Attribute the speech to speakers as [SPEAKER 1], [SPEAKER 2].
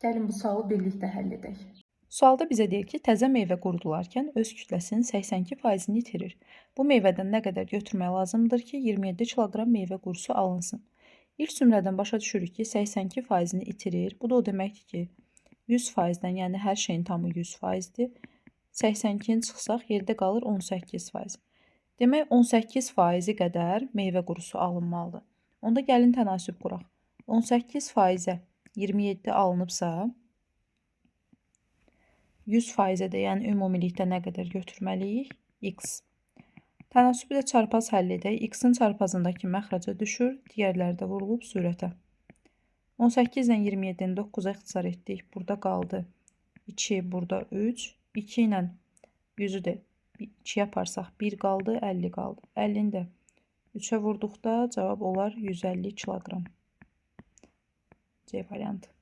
[SPEAKER 1] Gəlin bu sualı birlikdə həll edək.
[SPEAKER 2] Sualda bizə deyir ki, təzə meyvə qurudularkən öz kütləsinin 82%-ni itirir. Bu meyvədən nə qədər götürmək lazımdır ki, 27 kiloqram meyvə qurusu alınsın. İlk cümlədən başa düşürük ki, 82%-ni itirir. Bu da o deməkdir ki, 100%-dən, yəni hər şeyin tamı 100%-dir. 82-ni çıxsaq, yerdə qalır 18%. Demək, 18%-i qədər meyvə qurusu alınmalıdır. Onda gəlin tənasüb quraq. 18%-ə 27 alınıbsa, 100%-ə də, yəni ümumilikdə nə qədər götürməliyik? X. Tənasübü də çarpaz həll edək. X-in çarpazındakı məxrəcə düşür, digərləri də vurulub sürətə. 18 ilə 27-ni 9-a ixtisar etdik. Burada qaldı 2, burada 3. 2 ilə 100-ü də 2 yaparsaq 1 qaldı, 50 qaldı. 50-ni də 3-ə vurduqda cavab olar 150 kiloqram. C variantı.